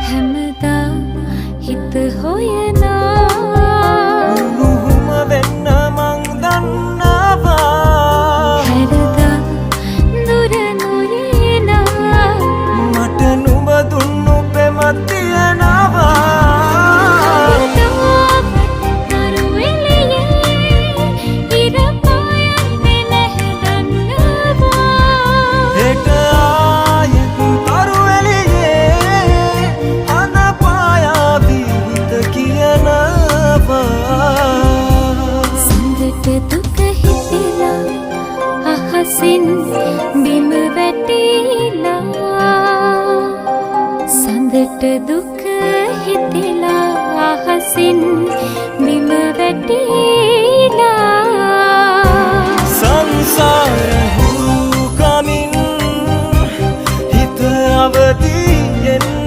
හැමදා හිත හොයනා. උණුහුම වෙන්න මං දන්නවා. හැරදා දුර නොයනා. මට නුඹ දුන්නු පෙම තියෙනවා. කවදාවත් තරු එළියේ ඉර පායන්නේ නැහැ දන්නවා. හෙට ආයෙත් තරු එළියේ හඳ පායාවි හිත කියනවා. සඳට දුක හිතිලා අහසින් බිම වැටිලා. සඳට දුක හිතිලා අහසින් බිම වැටිලා. සංසාර හුරුකමින් හිත අවදි.